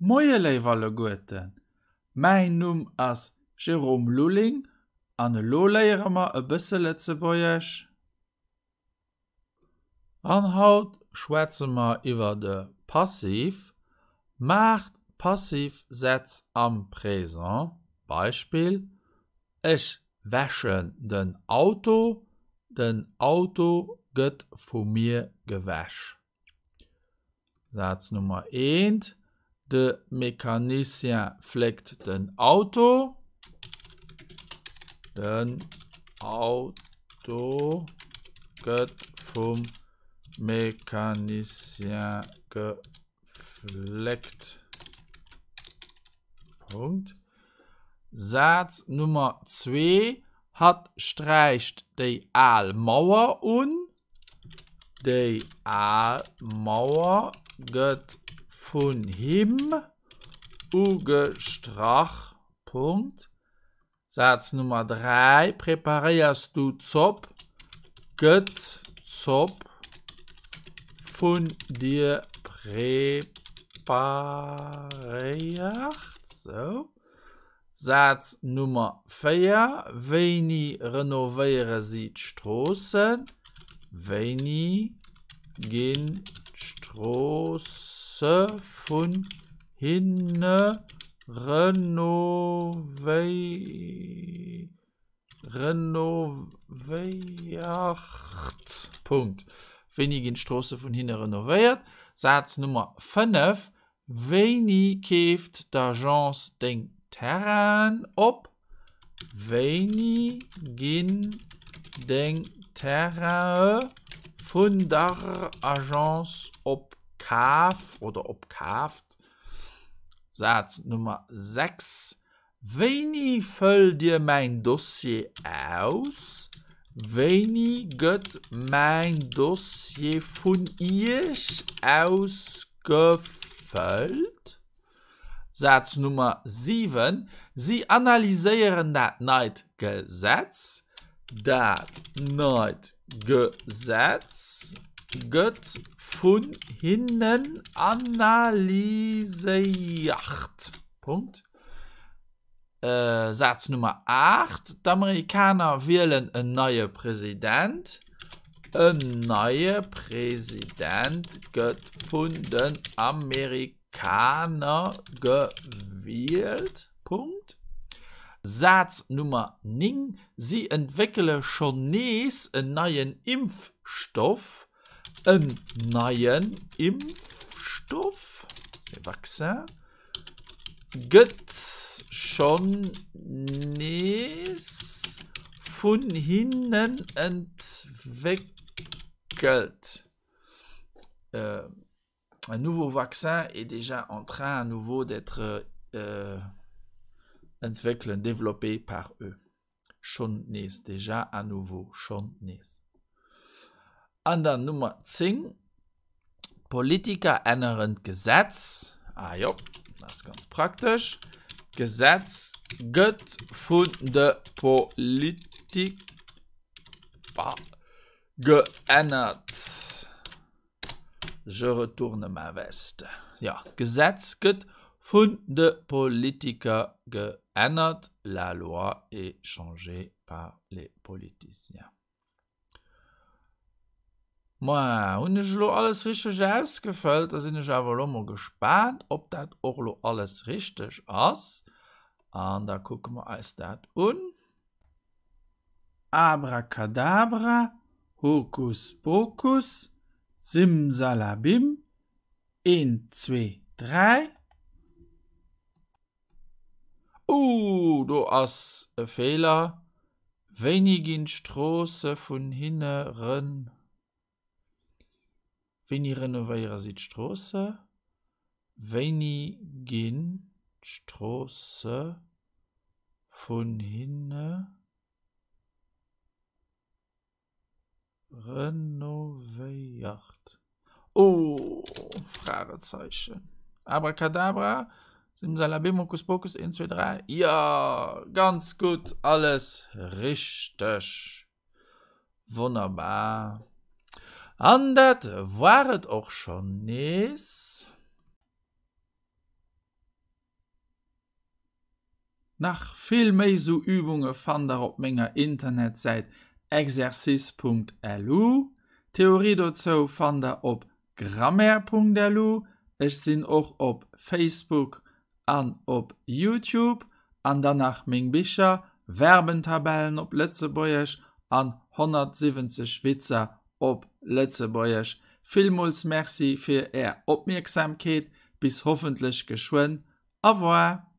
Moie léif alleguerten, mäin Numm ass Jérôme Lulling an elo léiere mer e bësse Lëtzebuergesch. An haut schwätze mer iwwer de Passiv. Maacht Passivsätz am Présent. Beispill, Ech wäschen den Auto. Den Auto gëtt vu mir gewäsch. Saz Nummer eent, De Mecanicien fléckt den Auto. Den Auto gëtt vum Mecanicien gefléckt. Punkt. Saz Nummer zwee, Hatt sträicht déi al Mauer un. Déi al Mauer gëtt vun him ugestrach. Punkt. Saz Nummer 3, Preparéiers du d'Zopp? Gëtt d'Zopp vun dir preparéiert? Sou. Saz Nummer 4, Wéini renovéiere si d'Stroossen? Wéini ginn d'Stroosse vun hinne renovéiert? Punkt. Wéini ginn d'Stroosse vun hinne renovéiert? Saz Nummer 5, Wéini keeft d'Agence deng Terrainen op? Wéini ginn deng Terraine vun der Agence opkaf oder opkaaft? Saz Nummer 6, Wéini fëllt Dir mäin Dossier aus? Wéini gëtt mäin Dossier vun Iech ausgefëllt? Saz Nummer 7, Si analyséieren dat neit Gesetz. Dat neit Gesetz gëtt vun hinnen analyséiert. Punkt. Saz Nummer 8, D'Amerikaner wielen en neie President. En neie President gëtt vun den Amerikaner gewielt. Punkt. Saz Nummer 9, Si entwéckele schonn nees en neien Impfstoff. En neien Impfstoff, e Vaccin, gëtt schonn nees vun hinnen entwéckelt. Un nouveau vaccin est déjà en train à nouveau d'être entwéckelen, développé par eux. Schonn nees, déjà à nouveau, schonn nees. An dann Nummer 10, D'Politiker änneren d'Gesetz. Ah jo, dat ass ganz praktesch. D'Gesetz gëtt vun de Politiker geännert. Je retourne ma veste. Jo, d'Gesetz gëtt vun de Politiker geännert. La loi est changée par les politiciens. Maja, hunn ech elo alles richteg ausgefëllt? Da sinn ech awer elo mol gespaant, ob dat och elo alles richteg ass. An da kucke mer eis dat un. Abracadabra, Hokus Pokus, Simsalabim, een, zwee, dräi. Ooh, do ass e Feeler. Wéini ginn d'Stroosse vun hinne ren. Wéini renovéiere si d'Stroosse? Wéini ginn d'Stroosse vun hinne Renovéiert. Oh, Fragezeichen. Abracadabra, Simsalabim, Hokus Pokus, 1, 2, 3. Ja, ganz gutt, alles richteg. Wonnerbar. An dat war et och schonn nees. Nach vill méi sou Übunge fannt der op menger Internetsäit exercice.lu. D'Theorie dozou fannt der op grammaire.lu. Ech sinn och op Facebook an op Youtube. An dann nach meng Bicher, Verbentabellen op Lëtzebuergesch an 170 Witzer op Lëtzebuergesch. Villmools Merci fir är Opmierksamkeet. Bis hoffentlech geschwënn. Au revoir!